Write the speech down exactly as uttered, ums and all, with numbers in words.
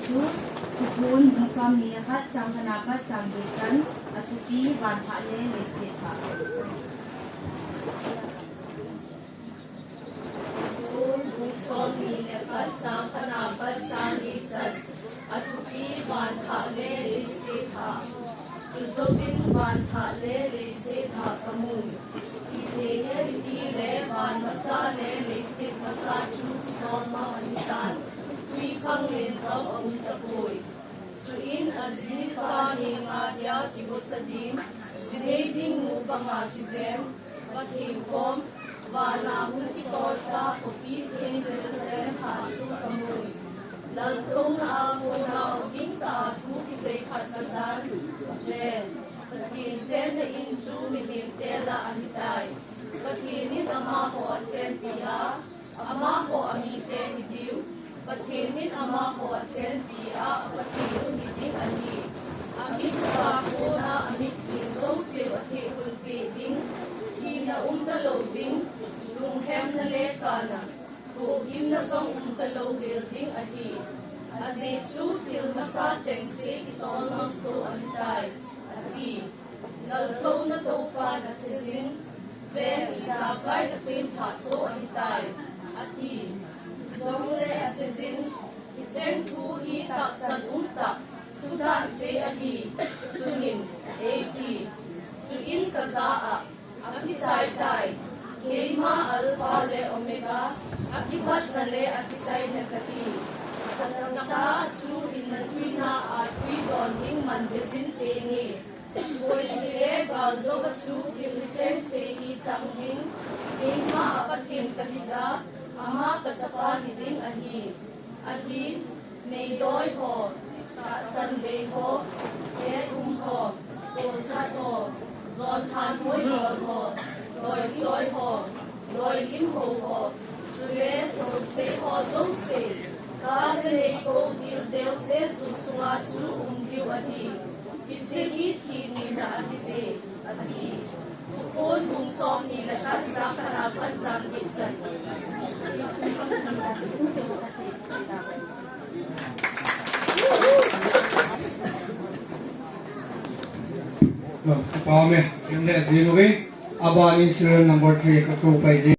Thuphon bung somni le khat chang khatna pat chang get chan, athupi van thah le leiset thah. Thuphon bung somni le khat chang khatna pat chang get chan, athupi van thah le leiset thah. Chujouvin van thah le leiset thah kamui. Ijeh inem itile van masa le leiset masa chu kitol mama ahitan, twikhanglen jong aum tapoi. Chuin ajinilpa henga dia kivotsa ding, jinei ding nu banga kijem, Pathen kom, vana hung kitol tah khopi theng Jerusalem thah chu kamui. Laltouna a kona gingtah a thu kisei khat kajan. Ven, Pathen chenna in chu mihemte lah ahitai. Pathen in amaho achenpi a, amaho amite hidiu. Pathen in amaho achenpi a, Pathen um hiding ahi. Amit uva kona amitlhi jouse athehkhulpeh ding, thina umtalou ding, lunghemna le kana, thohgimna jong umtalou hel ding ahi. Ajeh chu thil masa chengse kitol ngam soh ahitai, ati. Laltouna Toupan aseijin, ven, ijakai kasem thah soh ahitai, ati. Jongle aseijin, hicheng thu hi tahsan umtah, thutah cheh ahi, sunin, eiti. Chuin kajah a, akichaitai, keima Alpha le Omega, akipatna le akichaina kahi. Atahsa chu hinna tuina a twi don ding man deijin penge. Koi hile galjouva chu thil hichengse hi chang ding, keima a Pathen kahija, ama kachapa hiding ahi. Ahin, meidoi ho, tahsan bei ho, het um ho, kolthat ho, jonlhan hoibol ho, loichoi ho, loilim hou ho, chule lhousei ho jouse, kah le mei kou dildeu Jesu sunga chu um diu ahi. Hiche hi thi nina ahije, ati. Thuphon bung somni le khat chang khatna pat chang get chan. Pame, em le jing uve. Abanin serial number three kakou paije.